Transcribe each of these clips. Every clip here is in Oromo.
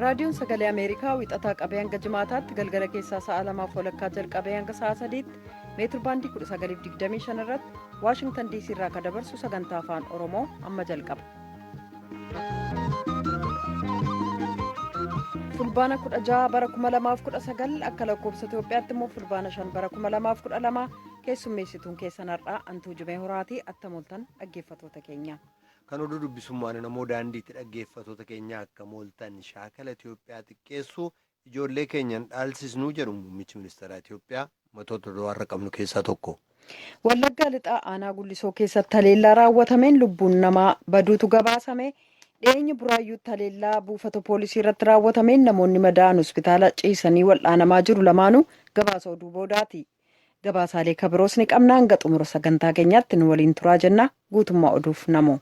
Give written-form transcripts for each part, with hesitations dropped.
Raadiyoon Sagalee Ameerikaa wixataa qabee hanga jimaataatti galgala keessaa sa'a 2:30 jalqabee hanga sa'a 3tti meetir baandii 1925 irratti Waashingtan DC irraa kan dabarsu sagantaa afaan Oromoo amma jalqaba. Fulbaana 16 bara 2019 akka lakkoofsa Itoophiyaatti immoo fulbaana 5 bara 2012 keessummeessituun keessan har'aa Antuu Jimee Horaatii attam ooltan dhaggeeffatoota keenya. Kan oduu dubbisummaan namoo daandiitti dhaggeeffatoota keenya akka mooltan shaakala Itoophiyaa xiqqeessuu ijoollee keenyan dhaalsisnuu jedhu muummichi ministeeraa Itoophiyaa matoota oduu har'a qabnu keessaa tokko. Wallaggaa lixaa aanaa Gullisoo keessatti haleellaa raawwatameen lubbuun namaa baduutu gabaasame. Dhiyeenya Buraayyuutti haleellaa buufata poolisii irratti raawwatameen namoonni madaa'an hospitaala ciisanii wal'aanamaa jiru lamaanuu gabaasa oduu boodaati. Gabaasaalee kabiroos ni qabna hanga xumura sagantaa keenyaatti nu waliin turaa jenna guutummaa oduuf namoo.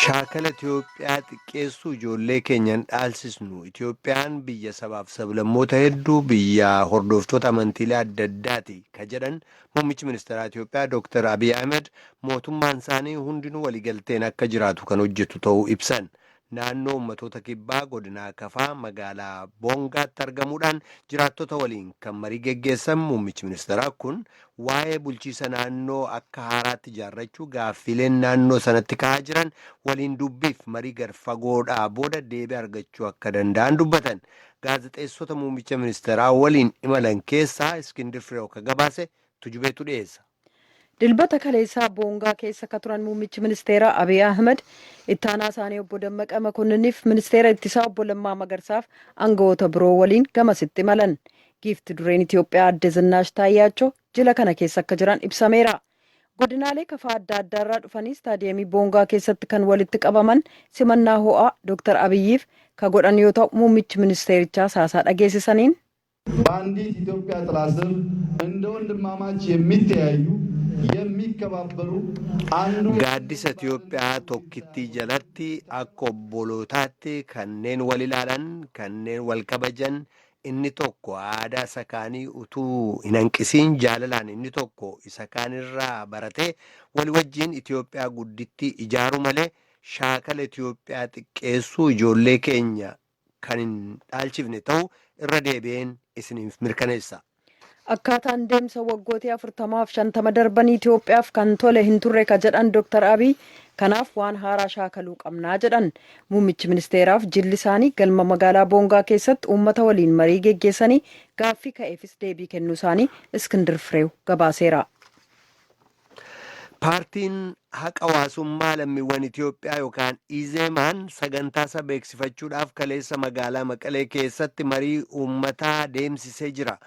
Shaakala Itoophiyaa xiqqeessuu ijoollee keenyan dhaalsisnu. Itoophiyaan biyya sabaaf sablammoota hedduu biyya hordoftoota amantiilee adda addaati ka jedhan muummichi ministeeraa Itoophiyaa Dr. Abiy Ahmed mootummaan isaanii hundinuu waliigalteen akka jiraatu kan hojjetu ta'uu ibsan. Naannoo uummatoota kibbaa godinaa Kafaa magaalaa Boongaatti argamuudhaan jiraattota waliin kan marii geggeessan muummichi ministeeraa kun waa'ee bulchiisa naannoo akka haaraatti ijaarrachuu gaaffileen naannoo sanatti ka'aa jiran waliin dubbiif marii gad fagoodhaa booda deebii argachuu akka danda'an dubbatan. Gaazexeessota muummicha ministeeraa waliin imalan keessaa Iskindir Fireew ka gabaase tujubeetu dhiyeessa. Dilbata kaleessaa Boongaa keessa ka turan muummichi ministeeraa Abiy Ahmed ittaanaa isaanii obbo Dammaqa Makonninniif ministeera ittisaa obbo Lammaa Magarsaaf aangawoota biroo waliin gamasitti imalan. Giifti dureen Itoophiyaa adde Zinnaash Taayyaachoo jila kana keessa akka jiran ibsameera. Godinaalee kafaa adda addaarraa dhufanii istaadiyeemii Boongaa keessatti kan walitti qabaman simannaa ho'aa Dr. Abiyyiif ka godhan yoo ta'u muummichi ministeerichaa saasaa dhageessisaniin. በአንዲት ኢትዮጵያ ጥላ ስር እንደ ወንድማማች የሚተያዩ የሚከባበሩ አንዱ Gaaddisa Itoophiyaa tokkittii jalatti akka obbolootaatti kanneen wal ilaalan, kanneen wal kabajan, inni tokko aadaa isa kaanii utuu hin hanqisiin jaalalaan inni tokko isa kaanirraa baratee wal wajjin Itoophiyaa guddittii ijaaru malee shaakala Itoophiyaa xiqqeessuu ijoollee keenya kan hin dhaalchifne ta'uu irra deebi'een isiniif mirkaneessa. Akkaataan deemsa waggootii 40f 50 darbanii Itoophiyaaf kan tole hin turre ka jedhan Dr. Abiy kanaaf waan haaraa shaakaluu qabnaa jedhan. Muummichi ministeeraaf jilli isaanii galma magaalaa Boongaa keessatti uummata waliin marii geggeessanii gaaffii ka'eefis deebii kennuu isaanii Iskindir Fireew gabaaseera. Paartiin haqa hawaasummaa lammiiwwan Itoophiyaa yookaan Izeemaan sagantaa isaa beeksifachuudhaaf kaleessa magaalaa Maqalee keessatti marii uummataa deemsisee jira.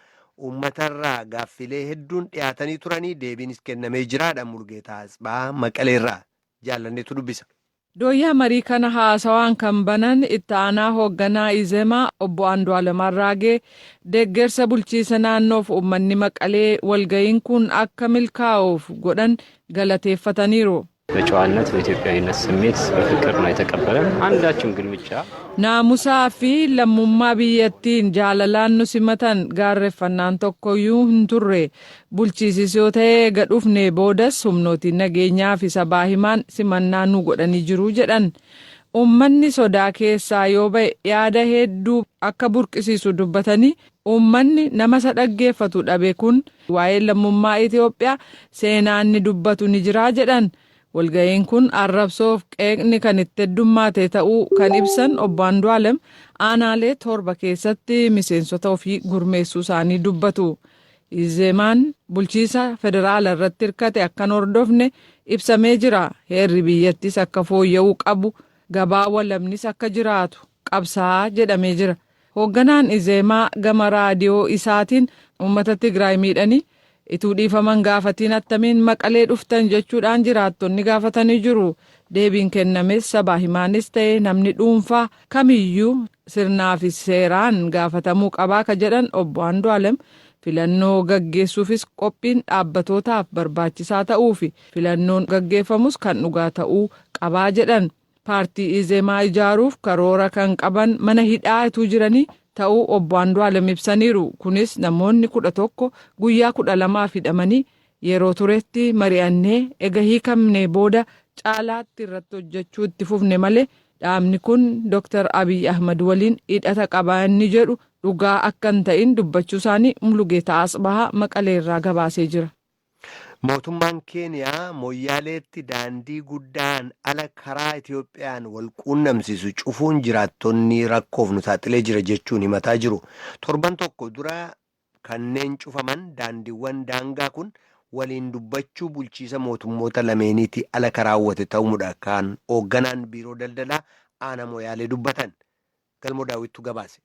Uummatarraa gaaffilee hedduun dhiyaatanii turanii deebiinis kennamee jiraadha. Mulgeetaa Asbaa Maqaleerraa jaallanneetu dubbisa. Dooyyaa marii kana haasawaan kan banan itti aanaa hoogganaa Izemaa obbo Andu'aalem Arraagee deeggarsa bulchiisa naannoof uummanni Maqalee walga'iin kun akka milkaa'uuf godhan galateeffataniiru. በጨዋነት በኢትዮጵያዊነት ስሜት በፍቅር ነው የተቀበለን። አንዳችም ግልምጫ Naamusaa fi lammummaa biyyattiin jaalalaan nu simatan gaarreeffannaan tokkoyyuu hin turre. Bulchiisis yoo ta'e gadhufne boodas humnootiin nageenyaa fi sabaa himaan simannaa nu godhanii jiru jedhan. Uummanni sodaa keessaa yoo ba'e yaada hedduu akka burqisiisu dubbatanii uummanni nama isa dhaggeeffatu dhabe kun waa'ee lammummaa Itoophiyaa seenaan ni dubbatu ni jiraa jedhan. Walga'iin kun arrabsoof qeeqni kan itti heddummaate ta'uu kan ibsan obbo Andu'aalem aanaalee torba keessatti miseensota ofii gurmeessuu isaanii dubbatu. Izeemaan bulchiisa federaala irratti hirkate akkan hordofne ibsamee jira. Heerri biyyattis akka fooyya'uu qabu gabaa walabnis akka jiraatu qabsaa jedhamee jira. Hoogganaan Izeemaa gama raadiyoo isaatiin uummata Tigraay miidhanii ituu dhiifaman gaafatiin attamiin Maqalee dhuftan jechuudhaan jiraattonni gaafatanii jiru. Deebiin kennames sabaa himaanis ta'e namni dhuunfaa kamiyyuu sirnaa fi seeraan gaafatamuu qabaa ka jedhan obbo Andu'aalem filannoo gaggeessuufis qophiin dhaabbatootaaf barbaachisaa ta'uu fi filannoon gaggeeffamus kan dhugaa ta'uu qabaa jedhan. Paartii Izeemaa ijaaruuf karoora kan qaban mana hidhaa ituu jiranii ta'uu obbo Andu'aalem ibsaniiru. Kunis namoonni 11 guyyaa 12f hidhamanii Yeroo turetti mari'annee ega hiikamne booda caalaatti irratti hojjechuu itti fufne malee dhaabni kun Dr. Abiy Ahmad waliin hidhata qaba inni jedhu dhugaa akka hin ta'in dubbachuu isaanii Mulugeetaa Asbahaa Maqaleerraa gabaasee jira. Mootummaan Keeniyaa Mooyyaaleetti daandii guddaan ala karaa Itiyoophiyaan wal quunnamsiisu cufuun jiraattonni rakkoof nu saaxilee jira jechuun himataa jiru. Torban tokko dura kanneen cufaman daandiiwwan daangaa kun waliin dubbachuu bulchiisa mootummoota lameeniitii ala karaawwate ta'uudha kan hoogganaan biiroo daldalaa aanaa Mooyaalee dubbatan. Galmoo Daawwittu gabaase.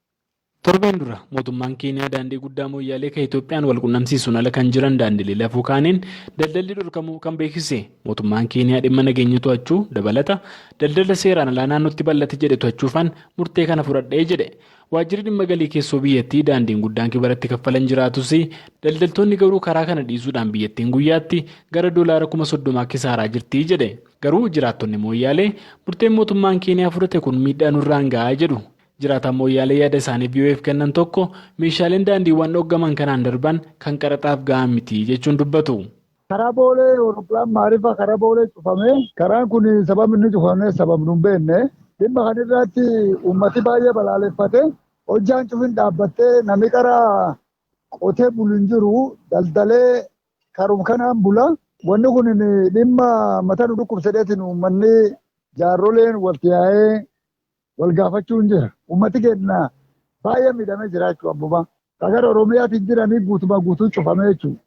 Torbeen dura mootummaan Keeniyaa daandii guddaa Mooyyaalee kan Itoophiyaan wal qunnamsiisuun ala kan jiran daandilee lafoo kaaniin daldalli dhorkamuu kan beeksise. Mootummaan Keeniyaa dhimma nageenya to'achuu dabalata daldala seeraan alaa naannootti bal'ate jedhe to'achuufaan murtee kana fudhadhee jedhe. Waajjirri dhimma galii keessoo biyyattii daandiin guddaan kibaratti kaffalan jiraatus daldaltoonni garuu karaa kana dhiisuudhaan biyyattiin guyyaatti gara doolaara 30,000 kisaaraa jirti jedhe. Garuu jiraattonni Mooyyaalee murteen mootummaan Keeniyaa fudhate kun miidhaa nurraan ga'aa jedhu. Jiraataan Mooyyaalee yaada isaanii VOAf kennan tokko meeshaaleen daandiiwwan dhoggaman kanaan darban kan qaraxaaf ga'an miti jechuun dubbatu. Karaa Boolee Awurooppilaan maarifa karaa Boolee cufame. Karaan kun sababni inni cufame sababni hin beekne. Dhimma kan irratti uummati baay'ee balaaleffate. Hojjaan cufin dhaabbattee namni karaa qotee bulu hin jiru daldalee karum kanaan bula. Wanni kun dhimma mataa nu dhukkubsadheetiin uummanni jaarroleen walitti yaa'ee wal gaafachuun jira. Uummati keenya baay'ee miidhamee jira jechuudha abbuma. Kagar Oromiyaatiin jiranii guutumaa guutuu cufamee jechuudha.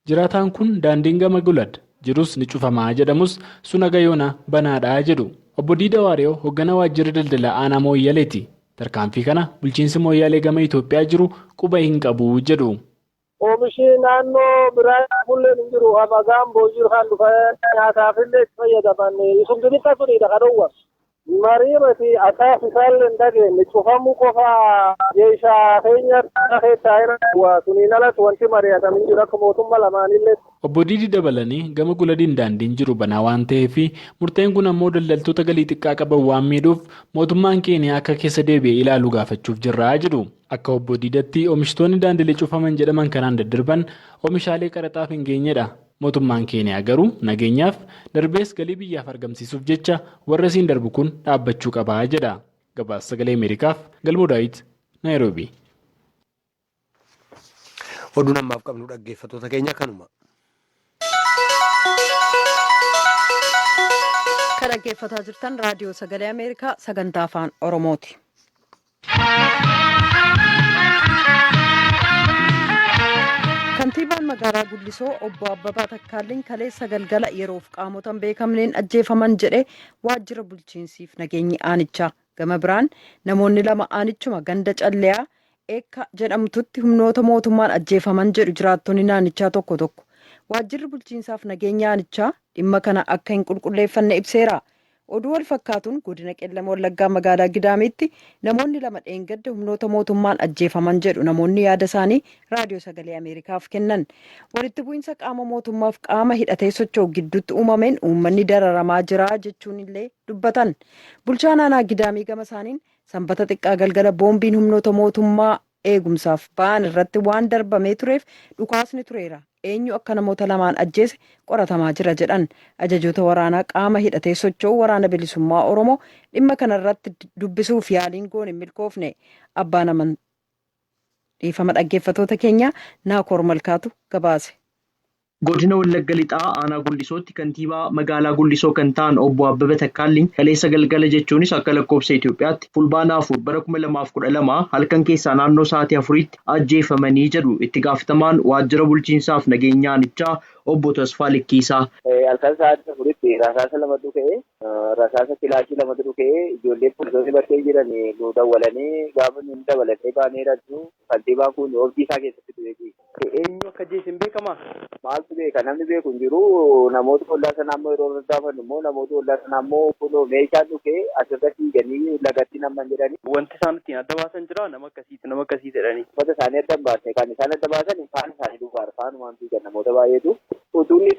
Jiraataan kun daandiin gama Gulad jirus ni cufamaa jedhamus sun hagayoona banaadhaa jedhu. Obbo Diida Waariyoo hoogganaa waajjira daldalaa aanaa Mooyyaleeti. Tarkaanfii kana bulchiinsi Mooyyaalee gama Itoophiyaa jiru quba hin qabu jedhu. Oomishi naannoo biraa bulleen hin jiru. Afagaan boojii kan dhufee nyaataafillee itti fayyadaman. Isum xixiqqa sunidha kan dhowwan. Mariimati akkaaf isaallee hin dhageenye cufamuu qofa jeeshaa keenya keessaa irra suniin alatti wanti mari'atamu hin jiru akka mootummaa lamaanillee. Obbo Diidii dabalanii gama Guladiin daandiin jiru banaa waan ta'eef murteen kun ammoo daldaltoota galii xiqqaa qaban waan miidhuuf mootummaan Keeniyaa akka keessa deebi'ee ilaalu gaafachuuf jirra jedhu. Akka Obbo Diidatti oomishtoonni daandilee cufaman jedhaman kanaan daddarban oomishaalee qaraxaaf hin geenyedha. Mootummaan Keeniyaa garuu nageenyaaf darbees galii biyyaaf argamsiisuuf jecha warra siin darbu kun dhaabbachuu qabaa jedha. Gabaasa Sagalee Ameerikaaf Galmoo Daawit, Naayiroobii. Oduun ammaaf qabnu dhaggeeffattoota keenya kanuma. Kan dhaggeeffataa jirtan Raadiyoo Sagalee Ameerikaa sagantaa Afaan Oromooti. Kantiibaan magaalaa Gullisoo obbo Abbabaa Takkaalliin kaleessa galgala yeroof qaamota hin beekamneen ajjeefaman jedhe waajjira bulchiinsiif nageenyi aanichaa. Gama biraan namoonni lama aanichuma ganda Calleyaa Eekka jedhamtutti humnoota mootummaan ajjeefaman jedhu jiraattonni naannichaa tokko tokko. Waajjirri bulchiinsaaf nageenya aanichaa dhimma kana akka hin qulqulleeffanne ibseera. Oduu wal fakkaatuun godina Qellem Wallaggaa magaalaa Gidaamiitti namoonni lama dheengadda humnoota mootummaan ajjeefaman jedhu namoonni yaada isaanii Raadiyoo Sagalee Ameerikaaf kennan. Walitti bu'iinsa qaama mootummaaf qaama hidhatee socho'u gidduutti uumameen uummanni dararamaa jira jechuun illee dubbatan. Bulchaan aanaa Gidaamii gama isaaniin Sanbata xiqqaa galgala boombiin humnoota mootummaa eegumsaaf ba'an irratti waan darbamee tureef dhukaasni tureera. Eenyu akka namoota lamaan ajjeese qoratamaa jira jedhan. Ajajoota waraanaa qaama hidhatee socho'u Waraana Bilisummaa Oromoo dhimma kanarratti dubbisuuf yaaliin goone hin milkoofne. Abbaan aman dhiifama dhaggeeffatoota keenya, Naakoor Malkaatu gabaase. Godina Wallagga Lixaa Aanaa Gullisootti kantiibaa magaalaa Gullisoo kan ta'an Obbo Abbaba Takkaalliin kaleessa galgala jechuunis akka lakkoofsa Itoophiyaatti Fulbaana 4 bara 2012 halkan keessaa naannoo sa'aatii 4tti ajjeefamanii jedhu itti gaafatamaan waajjira bulchiinsaaf nageenya aanichaa Obbo Tasfaa Likkiisaa. Halkan sa'aatii 4tti rasaasa lamatu ka'e. Rasaasa kilaashii lamatu dhuka'e. Ijoollee poolisoonni bakkee jiran nu dawwalanii gaafa nu dabalatee baanee dhaqnu kantiibaan kun oobdii isaa keessatti du'ee ciise. Eenyu akka ajjeese hin beekamaa? Maaltu beeka, namni beeku hin jiru. Namoota ollaa sanaa immoo yeroo gaafannu immoo namoota ollaa sanaa immoo kunoo meeshaan dhukee asirra fiiganii lagatti namman jedhani. Wanti isaan ittiin adda baasan jiraa, nama akkasiiti, nama akkasii jedhanii? Uffata isaanii adda hin baasne. Kan isaan adda baasan faana isaanii duubaadha. Faanumaan fiigan namoota baay'eetu. Utuu inni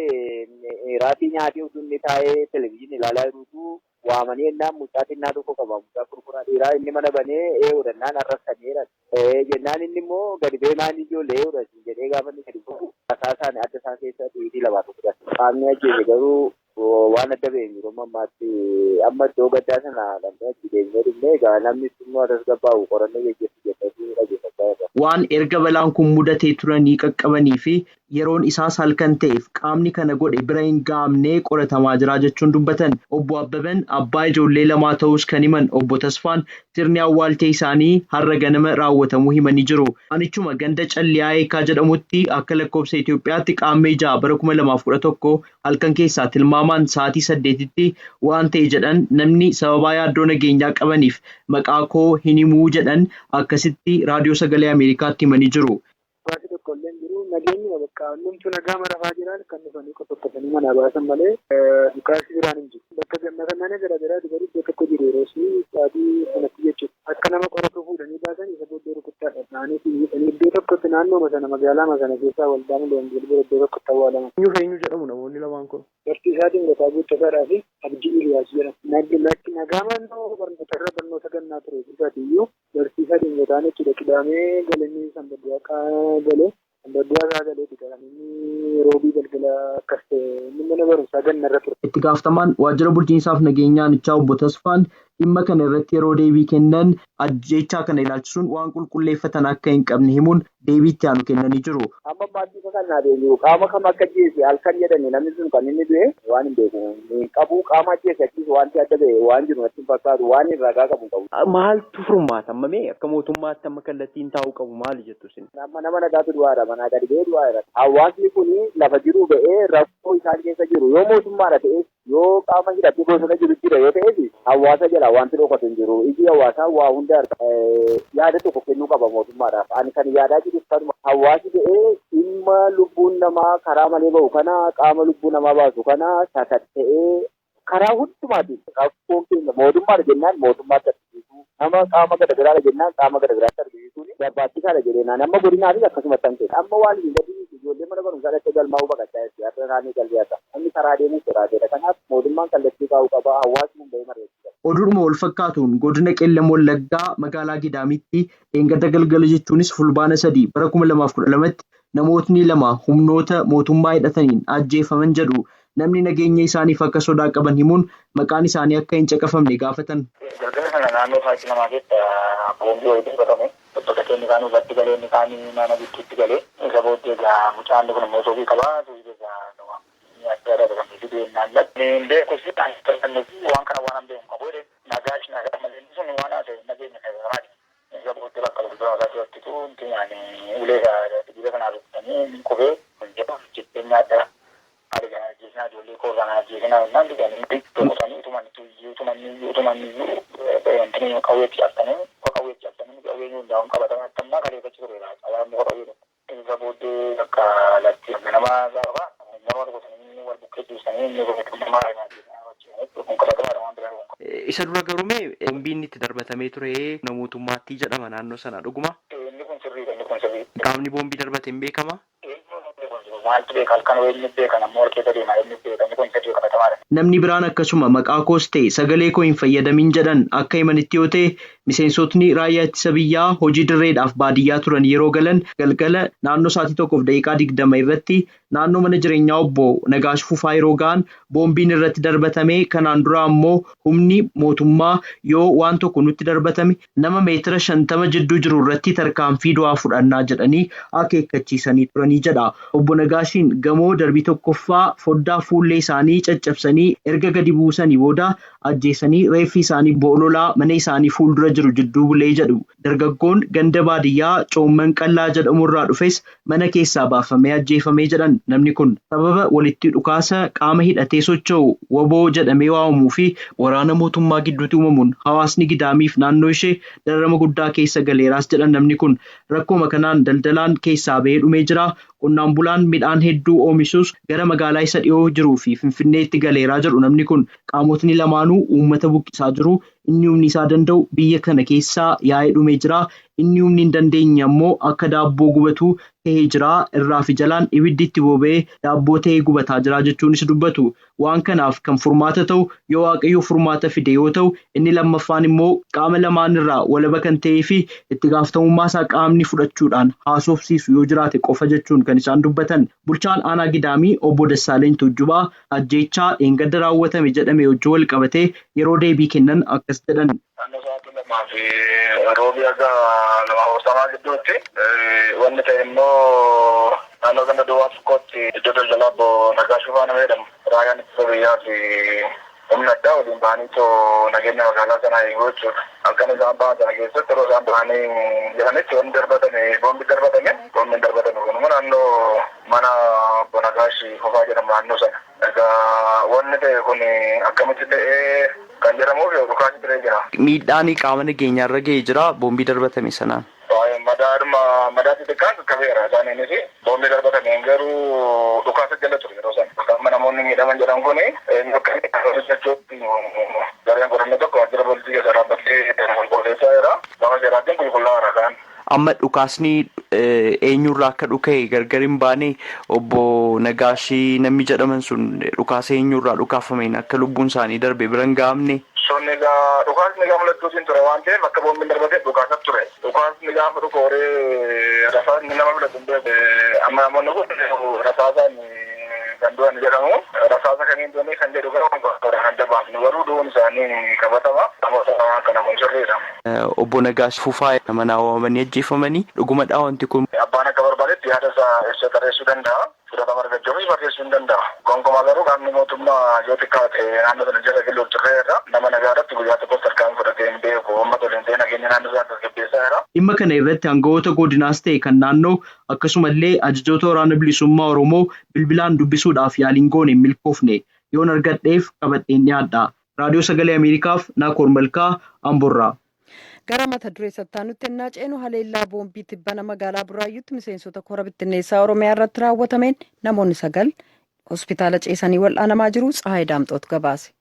taa'ee raatii nyaatee, utuu inni taa'ee televizyiinii ilaalaa jirutu waamanii jennaan mucaa xinnaa tokko qaba, mucaa kurkuraa dhiiraa, inni mana banee ee'uudha jennaan arrabsanii jedhan. Jennaan inni immoo gadi ba'ee maal ijoollee ee'uudha jedhee gaafa inni gadi ba'u Rasaasaan adda isaa keessa xiitii lamaatu fudhate. Qaamni ajjeese garuu waan adda ba'e hin jiru amma ammaatti amma iddoo gaddaa sana namni achi deemnee dhufnee egaa namni immoo tasgabbaa'u qorannoo geggeessu jennee dhageeffachaa jirra. Waan erga balaan kun mudatee turanii qaqqabanii fi yeroon isaas halkan ta'eef qaamni kana godhe bira hin ga'amnee qoratamaa jira jechuun dubbatan. Obbo Abbaban abbaa ijoollee lamaa ta'us kan himan Obbo Tasfaan sirni awwaaltee isaanii har'a ganama raawwatamuu himanii jiru. Anichuma ganda Calliyaa Eekaa jedhamutti akka lakkoofsa Itoophiyaatti qaammee 6 bara 2011 halkan keessaa tilmaamaan sa'aatii 8tti waan ta'e jedhan namni sababaa yaaddoo nageenyaa qabaniif maqaa koo hin himuu jedhan akkasitti raadiyoo sagalee Ameerikaatti himanii jiru. Baasii tokko illee hin jiru. Nageenyuma bakka hundumtuu nagaa marafaa jiran kan dhufanii qoqqoqqasanii manaa baasan malee dhukaasni biraan hin jiru. Bakka mana gara garaati garuu iddoo tokko jiru yeroo sa'aatii sanatti jechuudha. Akka nama qoratu fuudhanii baasan isa booddee rukuttaadha. Ta'anii fi iddoo tokkotti naannooma sana magaalaama sana keessaa waldaa Mul'oon bira iddoo tokkotti awwaalaman. Eenyu fi eenyu jedhamu namoonni lamaan kun? Barsiisaa Dingataa Guuttasaadhaa fi Abdii Iliyaas jedhamu. Nagaa naannoo barnoota irra barnoota gannaa ture isaatiiyyuu barsiisaa Dingataan jechuudha. Qidaamee galanii sanbadduwaa galee sanbadduwaa isaa galee kan inni roobii galgala akkas ta'e inni mana barumsaa ganna irra ture. Itti gaafatamaan waajjira bulchiinsaaf nageenyaa aanichaa obbo Tasfaan dhimma kana irratti yeroo deebii kennan ajjeechaa kana ilaalchisuun waan qulqulleeffatan akka hin qabne himuun deebii itti aanu kennanii jiru. Amma maatii isa kan beeku qaama kam akka ajjeese halkan jedhani namni sun kan inni du'e waan hin beeku hin qabu qaama ajjeese achiis wanti adda ba'e waan jiru natti hin fakkaatu waan hin ragaa qabu qabu. Maaltu furmaata amma mee akka mootummaatti amma kallattiin taa'uu qabu maali jettu isin? Amma nama nagaatu du'aadha manaa gadi ba'ee du'aadha. Hawaasni kun lafa jiru ba'ee rakkoo isaan keessa jiru yoo mootummaadha ta'es yoo qaama hidhatee bosona jiru jira yoo ta'es hawaasa jala wanti dhokatu hin jiru. Iji hawaasaa waa hunda yaada tokko kennuu qaba mootummaadhaaf. Ani kan yaadaa jirus kanuma hawaasi ba'ee dhimma lubbuun namaa karaa malee ba'u kana qaama lubbuu namaa baasu kana sakatta'ee karaa hundumaatiin rakkoon keenya mootummaadha jennaan mootummaatti argisiisuu nama qaama garagaraadha jennaan qaama garagaraatti argisiisuun barbaachisaadha jedheenaan amma godinaafis akkasumatti kan ta'e amma waan hin gadhiisu ijoollee mana barumsaa dhaqee galmaa'uu baqachaa jirti har'a naannoo galmee har'a namni karaa deemuu sodaateedha kanaaf mootummaan kallattii kaa'uu qaba hawaasni hundee mari'achuu qaba. Oduudhuma wal fakkaatuun godina Qeellam Wallaggaa magaalaa Gidaamitti dheengadda galgala jechuunis fulbaana 3 bara 2012tti namootni lama humnoota mootummaa hidhataniin ajjeefaman jedhu namni nageenya isaaniif akka sodaa qaban himuun maqaan isaanii akka hin caqafamne gaafatan. Galgala sana naannoo sa'aatii lamaa keessa boombii wayii darbatame. Bakka inni kaan irratti galee inni kaan mana gidduutti galee isa booddee egaa mucaan kun immoo suuqii qabaa suuqii egaa adda addaa kan fidee naan beekus waan kana waan beeku qabu jedhe nagaa nagaa malee sun waan haasa'e nageenya kan sanaati. Isa booddee bakka gurgurtaa isaatti hojjetu ulee dhiira kanaa rukutanii inni qubee jettee nyaadha. Isa dura garuu mee boombiin itti darbatamee ture namootummaatti jedhama naannoo sana dhuguma? Inni kun sirriidha inni kun sirriidha. Qaamni boombii darbate hin beekama? Maaltu beeka halkan eenyu beeka namni wal keessa deema eenyu beeka inni kun sirrii qabatamaadha. Namni biraan akkasuma maqaa koos ta'e sagalee koo hin fayyadamin jedhan akka himanitti yoo ta'e miseensotni raayyaa ittisa biyyaa hojii dirreedhaaf baadiyyaa turan yeroo galan galgala naannoo sa'aatii 1:20 irratti naannoo mana jireenyaa obbo Nagaash Fufaa yeroo ga'an boombiin irratti darbatame kanaan dura ammoo humni mootummaa yoo waan tokko nutti darbatame nama meetira 50 jidduu jiru irratti tarkaanfii du'aa fudhannaa jedhanii akeekkachiisanii turanii jedha. Obbo Nagaashiin gamoo darbii tokkoffaa foddaa fuullee isaanii caccabsanii erga gadi buusanii booda ajjeesanii reeffi isaanii boololaa mana isaanii fuuldura jiru jidduu bulee jedhu. Dargaggoon ganda baadiyyaa Coomman Qallaa jedhamu irraa dhufes mana keessaa baafamee ajjeefamee jedhan namni kun sababa walitti dhukaasa qaama hidhatee socho'u waboo jedhamee waamamuu fi waraana mootummaa gidduutti uumamuun hawaasni gidaamiif naannoo ishee dararama guddaa keessa galeeraas jedhan namni kun rakkooma kanaan daldalaan keessaa bahee dhumee jira. Qonnaan bulaan midhaan hedduu oomishuus gara magaalaa isa dhiyoo jiruu fi Finfinneetti galeeraa jedhu namni kun qaamotni lamaanuu uummata buqqisaa jiru. Inni humni isaa danda'u biyya kana keessaa yaa'ee dhumee jira. Inni humni hin dandeenye ammoo akka daabboo gubatu ta'ee jira. Irraa fi jalaan ibiddi itti boba'ee daabboo ta'ee gubataa jira jechuunis dubbatu. Waan kanaaf kan furmaata ta'u yoo Waaqayyo furmaata fide yoo ta'u, inni lammaffaan immoo qaama lamaan irraa walaba kan ta'ee fi itti gaafatamummaa isaa qaamni fudhachuudhaan haasofsiisu yoo jiraate qofa jechuun kan isaan dubbatan. Bulchaan aanaa Gidaamii obbo Dassaaleny Tuujjubaa ajjeechaa dheengadda raawwatame jedhame wajjin wal qabatee yeroo deebii kennan akkas jedhan. Naannoo sa'aatii lamaa fi roobii haga 2:40 gidduutti wanni ta'e immoo naannoo ganda duwwaa tokkotti iddoo daldalaa obbo Nagaa Shufaa nama jedhamu raayyaan ittisa biyyaa fi humna addaa waliin bahanii too nageenya magaalaa sanaa eeguu jechuudha. Halkan isaan bahan sana keessatti yeroo isaan bahanii jiranitti wanni darbatame boombi darbatame boombiin darbatame kun immoo naannoo mana obbo Nagaash Fufaa jedhamu naannoo sana. Egaa wanni ta'e kun akkamitti ta'ee kan jedhamuuf dhukaasi turee jira. Miidhaan qaama nageenyaarra ga'ee jira boombii darbatame sanaan. Madaadhuma madaa xixiqqaan qaqqabeera isaaniinis boombii darbatameen garuu dhukaasa jala ture yeroo sana. Amma namoonni miidhaman jedhan kun jechuun gareen qorannoo tokko waajjira poolisii keessa dhaabbatee qulqulleessaa jira. Gama seeraatiin qulqullaa'aadha kan. Amma dhukaasni eenyurraa akka dhuka'e gargar hin baane obbo Nagaashii namni jedhaman sun dhukaasa eenyurraa dhukaafameen akka lubbuun isaanii darbe bira hin gahamne. Sun egaa dhukaasni gaafa lachuu ture waan ta'eef akka boombiin darbatee dhukaasa ture. Dhukaasni gaafa dhuka horee rasaasni nama filatu hin beeku. Amma namoonni kun rasaasaan kan du'an jedhamu. Rasaasa kamiin du'anii kan jedhu garuu adda baafnu garuu du'uun isaanii qabatama. Namoota kana kun sirriidha. Obbo Nagaash Fufaa mana waamanii ajjeefamanii dhugumadhaa wanti kun. Abbaan akka barbaadetti yaada isaa ibsa tarreessuu danda'a. Fudhatama argachuufis barreessuu hin danda'a. Gonkumaa garuu qaamni mootummaa yoo xiqqaate naannoo sana jala galuuf turreerra nama nagaa irratti guyyaa tokkos tarkaanfii fudhatee hin beeku. Uummata waliin ta'ee nageenya naannoo isaa tasgabbeessaa jira. Dhimma kana irratti aangawoota godinaas ta'e kan naannoo akkasumallee ajajoota waraana bilisummaa Oromoo bilbilaan dubbisuudhaaf yaaliin goone hin milkoofne yoon argadheef qabadheen dhiyaadha. Raadiyoo Sagalee Ameerikaaf Naakoor Malkaa Amborraa. Gara mata duree sattaanutti ennaa ceenu haleellaa boombii tibbana magaalaa Buraayyuutti miseensota kora bittinneessaa Oromiyaa irratti raawwatameen namoonni 9 hospitaala ceesanii wal'aanamaa jiru. Tsahaay Daamxoot gabaase.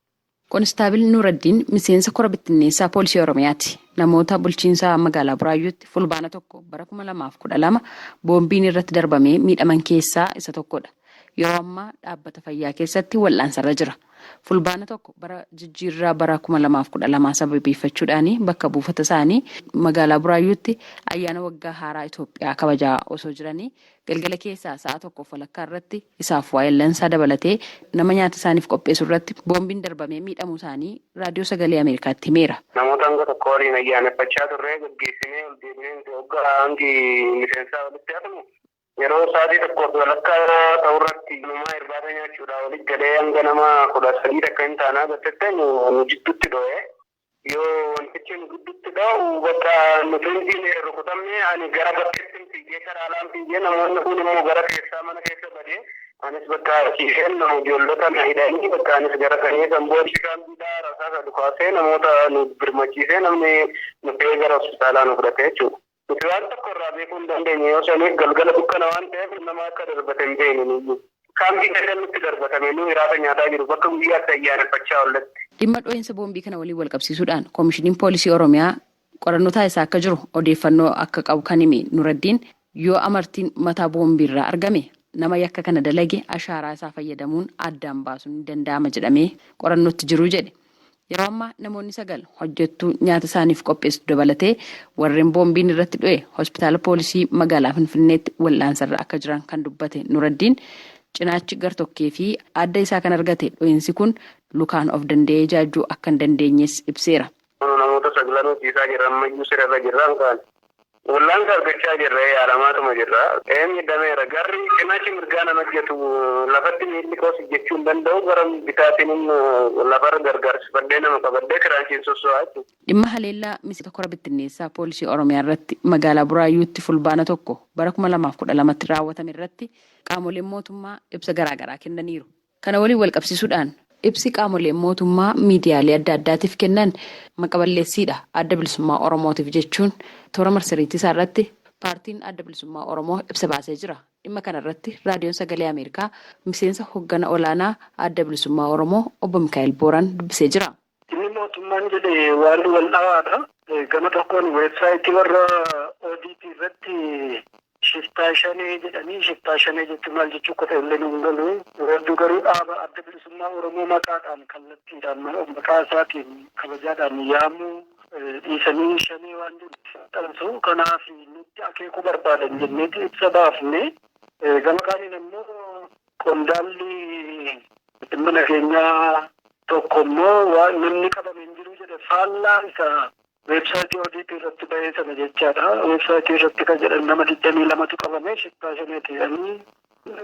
Konistaabil Nuuraddiin miseensa kora bittinneessaa poolisii Oromiyaati. Namoota bulchiinsa magaalaa Buraayyuutti fulbaana 1 bara 2012 boombiin irratti darbamee miidhaman keessaa isa tokkodha. Yeroo ammaa dhaabbata fayyaa keessatti wal'aansarra jira. Fulbaana 1 bara jijjiirraa bara 2012 sababeeffachuudhaan bakka buufata isaanii magaalaa Buraayyuutti ayyaana waggaa haaraa Itoophiyaa kabajaa osoo jiranii galgala keessaa sa'a 1:30 irratti isaaf waa'ellansaa dabalatee nama nyaata isaaniif qopheessu irratti boombiin darbamee miidhamuu isaanii raadiyoo sagalee Ameerikaatti himeera. Namoota hanga tokko waliin ayyaaneffachaa turre gaggeessinee ol deebinee hoggaa hangi miseensaa walitti hafnu yeroo sa'aatii 1:30 ta'urratti numaa irbaata nyaachuudhaa walitti galee hanga nama 13 takka hin taanaa gattette nu jidduutti dho'e. Yoo wantichi nu gidduutti dho'u bakka nuti hundi rukutamne ani gara bakkeetti fiigee karaa alaan fiigee namoonni kun immoo gara keessaa mana keessa badee anis bakka ciiseen nama ijoollota na hidhanii bakka anis gara sanii kan booda shikaan biidhaa rasaasa dhukaasee namoota nu birmachiisee namni nu fe'ee gara hospitaalaa nu fudhate jechuudha. Nuti waan tokko irraa beekuu hin dandeenye yoo saniif galgala dukkana waan ta'eef nama akka darbate hin beeknu nuyi. Kaampii keessatti nutti darbatame nu hiraata nyaataa jiru bakka guyyaatti ayyaaneffachaa oolletti. Dhimma dho'iinsa boombii kana waliin wal qabsiisuudhaan Koomishiniin Poolisii Oromiyaa qorannoo taasisaa akka jiru odeeffannoo akka qabu kan hime Nuraddiin yoo amartiin mataa boombiirraa argame nama yakka kana dalage ashaaraa isaa fayyadamuun addaan baasuun ni danda'ama jedhamee qorannootti jiru jedhe. Yeroo ammaa namoonni 9 hojjettuu nyaata isaaniif qopheessitu dabalatee warreen boombiin irratti dho'e hospitaala poolisii magaalaa Finfinneetti wal'aansarra akka jiran kan dubbate Nuraddiin cinaachi gartokkee fi adda isaa kan argate dho'iinsi kun lukaan of danda'ee ijaajjuu akka hin dandeenyes ibseera. Namoota saglanuu ciisaa jirra ammayyuu sirarra jirra hanqaan. Wallaansa argachaa jirra yaalamaatuma jirra. Miidhameera garri cinaachi mirgaa nama hojjetu lafatti miilli koos jechuu hin danda'u gara bitaatiin lafarra gargaarsifadhee nama qabadhee kiraanchiin sosso'aa jechuudha. Dhimma haleellaa miseensa kora bittinneessaa poolisii Oromiyaa irratti magaalaa Buraayyuutti fulbaana 1 bara 2012tti raawwatame irratti qaamoleen mootummaa ibsa garaagaraa kennaniiru. Kana waliin wal qabsiisuudhaan ibsi qaamoleen mootummaa miidiyaalee adda addaatiif kennan maqaballeessiidha Adda Bilisummaa Oromootiif jechuun toora marsariitii isaa irratti paartiin Adda Bilisummaa Oromoo ibsa baasee jira. Dhimma kana irratti Raadiyoon Sagalee Ameerikaa miseensa hoggana olaanaa Adda Bilisummaa Oromoo obbo Mikaa'el Booran dubbisee jira. Inni mootummaan jedhe waan wal dhawaadha. Gama tokkoon weebsaayitii warra irratti shiftaa shanee jedhanii, shiftaa shanee jechuun maal jechuu akka ta'e illee nu galu. Hedduu garuu dhaaba Adda Bilisummaa Oromoo maqaadhaan, kallattiidhaan, maqaa isaatiin kabajaadhaan yaamuu dhiisanii shanee waan jedhu maxxansu. Kanaaf nutti akeekuu barbaadan jenneeti ibsa baafne. Gama kaaniin ammoo qondaalli dhimma nageenyaa tokko immoo waan namni qabame hin jiru jedhe, faallaa isa weebsaayitii ODP irratti bahee sana jechaadha. Weebsaayitii irratti kan jedhan nama 22tu qabame shiftaa shaneeti jedhanii,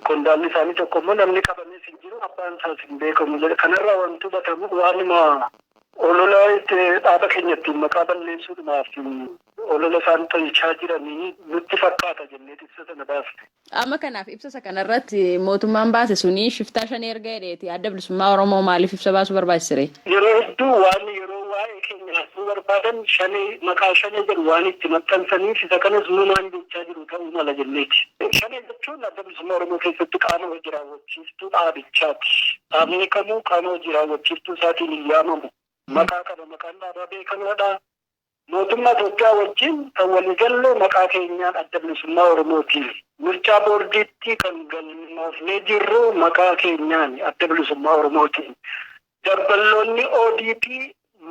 qondaalli isaanii tokko immoo namni qabames hin jiru, abbaan isaas hin beekamu jedhe. Kanarraa wanti hubatamu waanuma olola itti dhaaba keenya ittiin maqaa balleessuudhumaaf olola isaan tolchaa jiranii nutti fakkaata jennee ibsa sana baasne. Amma kanaaf ibsa isa kanarratti mootummaan baase suni shiftaa shanee erga jedheeti, Adda Bilisummaa Oromoo maaliif ibsa baasuu barbaachisire? Yeroo hedduu waan yeroo waa'ee keenya haasuu barbaadan shanee, maqaa shanee jedhu waan itti maxxansaniif, isa kanas numaan jechaa jiru ta'uu mala jenneeti. Shanee jechuun Adda Bilisummaa Oromoo keessatti qaama hojii raawwachiiftuu dhaabichaati. Dhaabni kamuu qaama hojii raawwachiiftuu isaatiin hin yaamamu. Maqaa qaba, maqaan dhaabaa beekamaadha. Mootummaa Itoophiyaa wajjin kan waliigalle maqaa keenyaan Adda Bilisummaa Oromootiin. Mircaa boordiitti kan galmoofnee jirru maqaa keenyaan Adda Bilisummaa Oromootiin. Dabballoonni ODP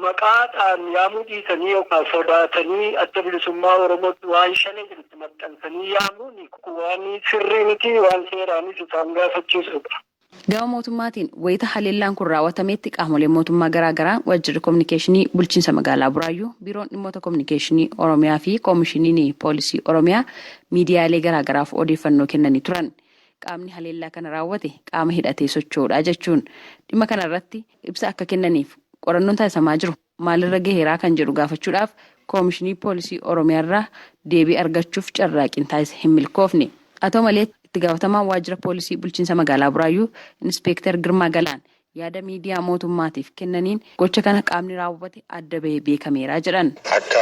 maqaadhaan yaamuu dhiisanii yookaan sodaatanii Adda Bilisummaa Oromootti waan shanee jedhutti maxxansanii yaamuun waan sirrii miti, waan seeraanis isaan gaafachiisudha. Gama mootummaatiin wayita haleellaan kun raawwatametti qaamoleen mootummaa garaagaraa, Waajjirri Kominikeeshinii Bulchiinsa Magaalaa Buraayyuu, Biiroon Dhimmoota Kominikeeshinii Oromiyaa fi Komishiniin Poolisii Oromiyaa miidiyaalee garaagaraaf odeeffannoo kennanii turan. Qaamni haleellaa kana raawwate qaama hidhatee socho'uudha jechuun. Dhimma kana irratti ibsa akka kennaniif qorannoon taasisamaa jiru maalirra gaheeraa kan jedhu gaafachuudhaaf Koomishinii Poolisii Oromiyaarraa deebii argachuuf carraaqqiin taasise hin milkoofne. Haa ta'u malee, itti gaafatamaan Waajjira Poolisii Bulchiinsa Magaalaa Buraayyuu Inspeektar Girmaa Galaan yaada miidiyaa mootummaatiif kennaniin gocha kana qaamni raawwate adda bahee beekameera jedhan. Akka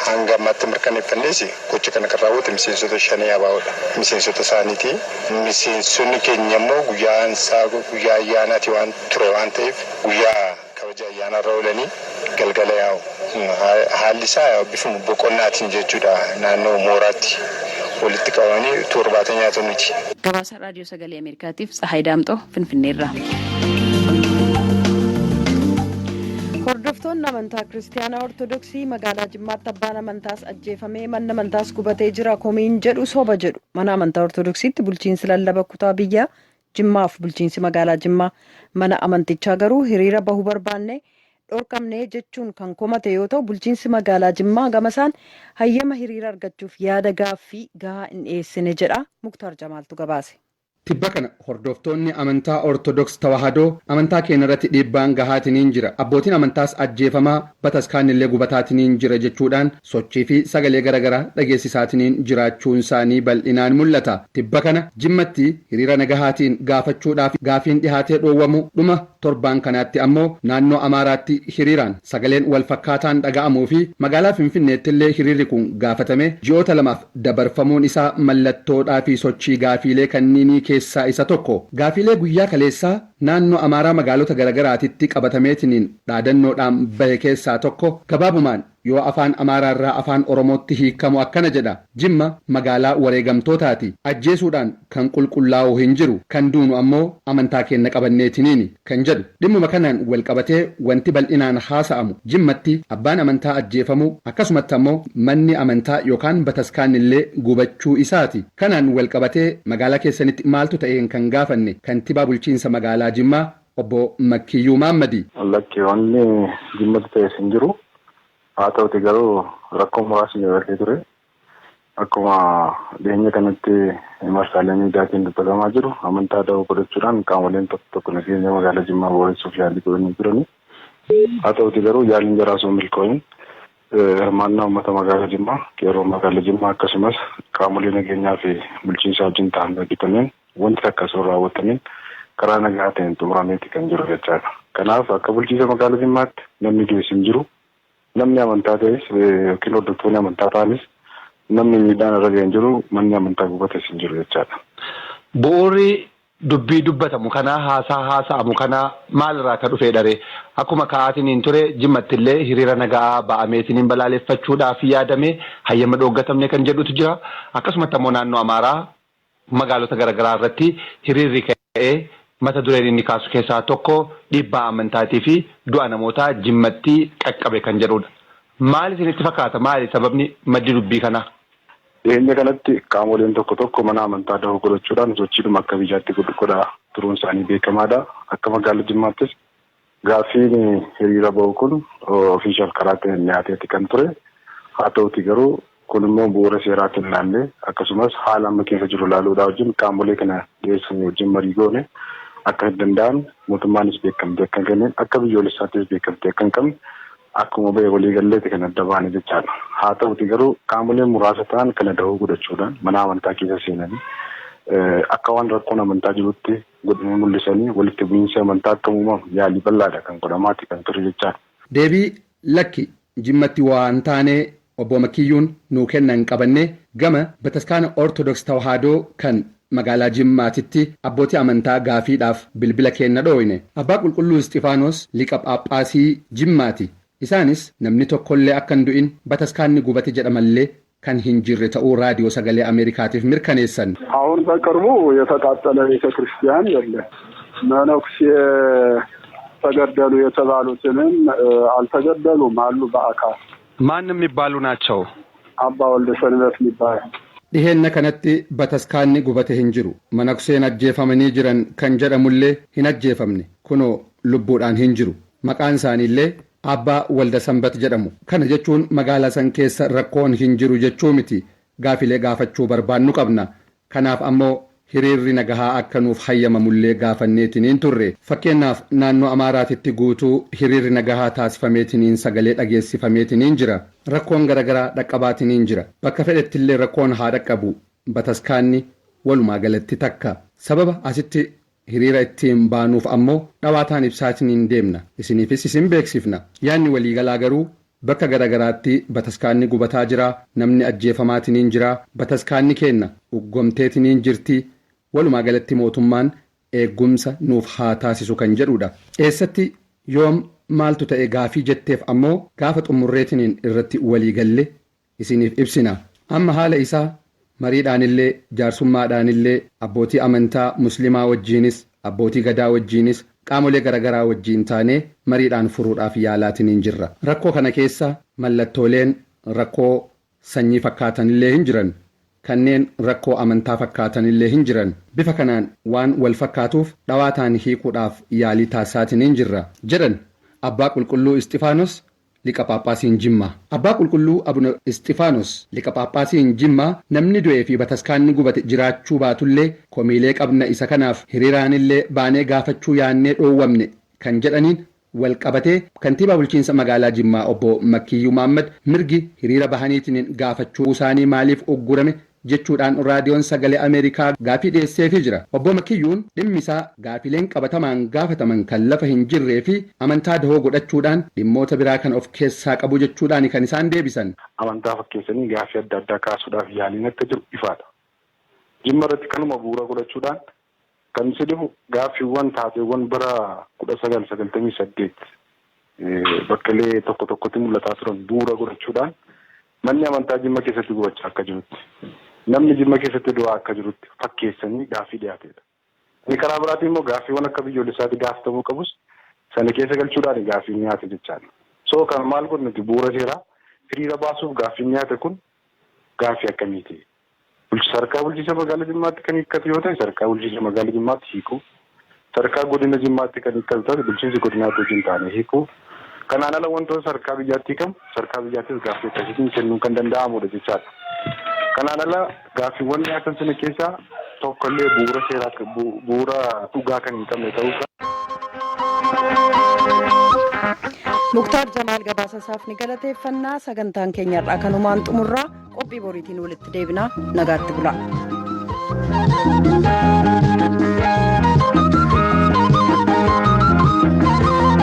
hanga ammaatti mirkaneeffannes, gocha kana kan raawwate miseensota shanee ABOdha. Miseensota isaaniiti. Miseensonni keenya immoo guyyaan isaa guyyaa ayyaanaati waan ture waan ta'eef, guyyaa kabaja ayyaanarra oolanii galgala yaa'u. Haalli isaa bifuma boqonnaatiin jechuudha, naannoo mooraatti walitti qabamanii utuu irbaata nyaataniiti. Gabaasa Raadiyoo Sagalee Ameerikaatiif Tsahaay Daamxoo Finfinneerraa. Hordoftoonni amantaa Kiristaanaa Ortodoksii magaalaa Jimmaatti abbaan amantaas ajjeefamee, manni amantaas gubatee jira komiin jedhu soba jedhu. Mana amantaa Ortodoksiitti bulchiinsi lallaba kutaa biyyaa Jimmaaf bulchiinsi magaalaa Jimmaa mana amantichaa garuu hiriira bahuu barbaanne dhorkamne jechuun kan komate yoo ta'u, bulchiinsi magaalaa Jimmaa gamasaan hayyama hiriira argachuuf yaada gaaffii gahaa hin dhiyeessine jedha. Muktaar Jamaaltu gabaase. Tibba kana hordoftoonni amantaa Ortodoks Tawaahidoo amantaa keenya irratti dhiibbaan gahaatiniin jira, abbootiin amantaas ajjeefamaa, bataskaannillee gubataatiniin jira jechuudhaan sochii fi sagalee garaagaraa dhageessisaatiniin jiraachuun isaanii bal'inaan mul'ata. Tibba kana Jimmatti hiriira nagahaatiin gaafachuudhaaf gaafiin dhihaatee dhoowwamu, dhuma torbaan kanaatti ammoo naannoo Amaaraatti hiriiraan sagaleen wal fakkaataan dhaga'amuu fi magaalaa Finfinneettillee hiriirri kun gaafatame ji'oota 2f dabarfamuun isaa mallattoodhaa fi sochii gaafiilee kanniinii keessaa isa tokko. Gaafiilee guyyaa kaleessaa naannoo Amaaraa magaalota garagaraatitti qabatameetiniin dhaadannoodhaan bahe keessaa tokko gabaabumaan yoo afaan Amaaraarraa afaan Oromootti hiikamu akkana jedha: Jimma magaalaa wareegamtootaati. Ajjeesuudhaan kan qulqullaa'u hin jiru. Kan duunu ammoo amantaa keenna qabanneetiniini kan jedhu. Dhimmuma kanaan wal qabatee wanti bal'inaan haasa'amu Jimmatti abbaan amantaa ajjeefamuu, akkasumatti ammoo manni amantaa yookaan bataskaannillee gubachuu isaati. Kanaan wal qabatee magaalaa keessanitti maaltu ta'een kan gaafanne kantibaa bulchiinsa magaalaa Jimmaa obbo Makkiyyuu Maammadi. Lakki, wanni Jimmatti ta'es hin jiru. Haa ta'uti garuu rakkoo muraasni dabalatee ture. Akkuma dhiyeenya kanatti marsaalee miidiyaatiin dubbatamaa jiru, amantaa da'oo godhachuudhaan qaamoleen tokko tokko nageenya magaalaa Jimmaa booressuuf yaalii godhanii turani. Haa ta'uti garuu yaaliin jaraa osoo milkaa'in, hirmaannaa uummata magaalaa Jimmaa, qeerroo magaalaa Jimmaa, akkasumas qaamolee nageenyaa fi bulchiinsaa wajjin ta'anii hojjetameen wanti takka osoo hin raawwatamin karaa nagaa ta'een xumurameeti kan jiru jechaadha. Kanaaf akka bulchiinsa magaalaa Jimmaatti namni du'es hin jiru. Namni amantaa ta'es yookiin hordoftoonni amantaa ta'anis namni miidhaan irra ga'e hin jiru, manni amantaa gubates hin jiru jechaadha. Bu'uurri Dubbii dubbatamu kanaa, haasaa haasa'amu kanaa maalirraa ka dhufee dharee? Akkuma ka'aatiniin ture, Jimmattillee hiriira nagaa ba'ameetiniin balaaleffachuudhaaf yaadame hayyama dhooggatamne kan jedhutu jira. Akkasumatti ammoo naannoo Amaaraa magaalota garaagaraa irratti hiriirri ka'ee mata dureen inni kaasu keessaa tokko dhiibbaa amantaatii fi du'a namootaa Jimmatti qaqqabe kan jedhudha. Maali isinitti fakkaata? Maali sababni maddi dubbii kanaa? Dhiyeenya kanatti qaamoleen tokko tokko mana amantaa dahoo godhachuudhaan sochiidhuma akka biyyaatti godhaa turuun isaanii beekamaadha. Akka magaalaa Jimmaattis gaaffiin hiriira bahu kun official karaa ittiin dhiyaateeti kan ture. Haa ta'uti garuu kun immoo bu'uura seeraatiin ilaallee, akkasumas haala amma keessa jiru ilaaluudhaa wajjin qaamolee kana dhiyeessan wajjin marii goone, akka hin danda'amne, mootummaanis beekamtii akka hin kennine, akka biyyoolessaattis beekamtii akka hin qabne akkuma ba'e waliigalleeti kan adda baane jechaadha. Haa ta'uti garuu qaamoleen muraasa ta'an kana dahoo godhachuudhaan mana amantaa keessa seenanii akka waan rakkoon amantaa jirutti godhanii mul'isanii walitti bu'iinsi amantaa akka uumamu yaalii bal'aadha kan godhamaati kan ture jechaadha. Deebii lakki Jimmatti waan taane obbo Makiyyuun nuu kennan qabanne gama Bataskaana Ortodoks Tawaahidoo kan magaalaa Jimmaatitti abbootii amantaa gaafiidhaaf bilbila keenna dhooyne. Abbaa Qulqulluu Isxifaanos liqa Phaaphaasii Jimmaati. Isaanis namni tokkollee akka hin du'in, bataskaanni gubate jedhamallee kan hin jirre ta'uu Raadiyoo Sagalee Ameerikaatiif mirkaneessan. አሁን በቅርቡ የተቃጠለ ቤተ ክርስቲያን የለም። መነኩሴ ተገደሉ የተባሉትንም አልተገደሉም፣ አሉ በአካል። ማን የሚባሉ ናቸው? አባ ወልደ ሰንበት የሚባሉ። Dhiheenna kanatti bataskaanni gubate hin jiru. Manakseen ajjeefamanii jiran kan jedhamullee hin ajjeefamne. Kunoo lubbuudhaan hin jiru. Maqaan isaaniillee Abbaa Walda Sanbat jedhamu. Kana jechuun magaalaa san keessa rakkoon hin jiru jechuu miti. Gaafilee gaafachuu barbaannu qabna. Kanaaf ammoo hiriirri nagahaa akka nuuf hayyamamullee gaafanneetiniin turre. Fakkeenyaaf, naannoo Amaaraatitti guutuu hiriirri nagahaa taasifameetiniin sagalee dhageessifameetiniin jira. Rakkoon garaagaraa dhaqqabaatiniin jira. Bakka fedhettillee rakkoon haa dhaqqabu. Bataskaanni walumaa galatti takka. Sababa asitti hiriira ittiin baanuuf ammoo dhawaataan ibsaatiniin deemna. Isiniifis isin beeksifna. Yaanni waliigalaa garuu bakka garaagaraatti bataskaanni gubataa jira, namni ajjeefamaatiniin jira, bataskaanni keenna uggomteetiniin jirti. Walumaa galatti mootummaan eeggumsa nuuf haa taasisu kan jedhudha. Eessatti, yoom, maaltu ta'e gaafii jetteef ammoo gaafa xumurreetiniin irratti waliigalle isiniif ibsina. Amma haala isaa mariidhaanillee, jaarsummaadhaanillee, abbootii amantaa musliimaa wajjiinis, abbootii gadaa wajjiinis, qaamolee garaagaraa wajjiin taanee mariidhaan furuudhaaf yaalaatiniin jirra. Rakkoo kana keessa mallattooleen rakkoo sanyii fakkaatanillee hin jiran. Kanneen rakkoo amantaa fakkaatanillee hin jiran. Bifa kanaan waan wal fakkaatuuf dhawaataan hiikuudhaaf yaalii taasisaatiniin jirra jedhan Abbaa Qulqulluu Isxifaanos, liqa Phaaphaasiin Jimmaa. Abbaa Qulqulluu Abuna Isxifaanos, liqa Phaaphaasiin Jimmaa, namni du'ee fi bataskaanni gubate jiraachuu baatullee komiilee qabna, isa kanaaf hiriiraanillee baanee gaafachuu yaannee dhoowwamne kan jedhaniin wal qabatee kantiibaa bulchiinsa magaalaa Jimmaa obbo Makkiyyuu Maammad mirgi hiriira bahaniitiin gaafachuu isaanii maaliif uggurame jechuudhaan Raadiyoon Sagalee Ameerikaa gaafii dhiyeesseefii jira. Obbo Makiyyuun dhimmi isaa gaafileen qabatamaan gaafataman kan lafa hin jirree fi amantaa dahoo godhachuudhaan dhimmoota biraa kan of keessaa qabu jechuudhaan kan isaan deebisan. Amantaa fakkeessanii gaaffii adda addaa kaasuudhaaf yaaliin akka jiru ifaadha. Jimma irratti kanuma bu'uura godhachuudhaan kan si dhibu gaaffiiwwan taateewwan bara 1998 bakkeelee tokko tokkotti mul'ataa turan bu'uura godhachuudhaan manni amantaa Jimma keessatti gubachaa akka jirutti, namni Jimma keessatti du'aa akka jirutti fakkeessanii gaaffii dhiyaatedha. Inni karaa biraatiin immoo gaaffiiwwan akka biyyoolessaatti gaafatamuu qabus sana keessa galchuudhaan gaaffiin dhiyaate jechaadha. So kan maal godhu nuti bu'uura seeraa hiriira baasuuf gaaffiin dhiyaate kun gaaffii akkamiiti? Sadarkaa bulchiinsa magaalaa Jimmaatti kan hiikkatu yoo ta'e, sadarkaa bulchiinsa magaalaa Jimmaatti hiikuu. Sadarkaa godina Jimmaatti kan hiikkatu ta'e, bulchiinsi godinaatti wajjin taane hiikuu. Kanaan ala wantoota sadarkaa biyyaatti hiikamu sadarkaa biyyaattis gaaffii akkasiitiin kennuun kan danda'amudha jechaadha. Kanaan ala gaaffiiwwan dhiyaatan sana keessaa tokkollee bu'uura seeraa, bu'uura dhugaa kan hin qabne ta'uu Muktaar Jamaal gabaasa isaaf ni galateeffannaa. Sagantaan keenya irraa kanumaan xumurraa. Qophii boriitiin walitti deebinaa, nagaatti bulaa.